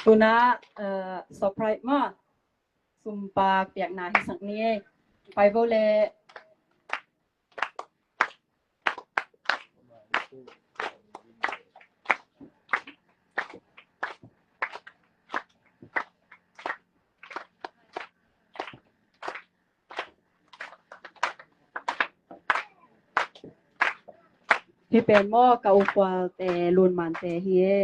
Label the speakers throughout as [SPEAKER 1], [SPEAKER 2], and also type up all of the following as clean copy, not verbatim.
[SPEAKER 1] Tuna surprise ma sumpak piak na hi sak ni e. Bible le Hi pen maw ka upual te lunman te hi e.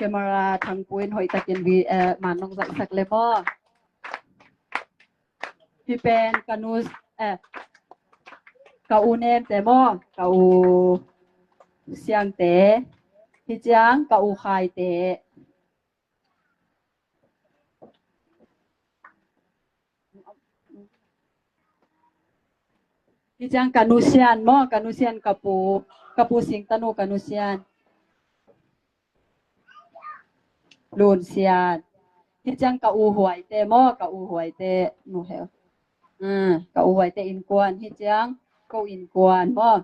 [SPEAKER 1] Camera thangpuin hoi takin vi man nong zai sak le maw. Hi pen kanu ka u nem te maw ka u siang te hi chiang ka u khai te. Hi chiang kanu sian maw kanu sian ka pu sing tanu kanu sian. Lun sian. Hi chiang ka u huai te maw ka u huai te nu he. Ka u huai te in kuan hi chiang ko in kuan maw.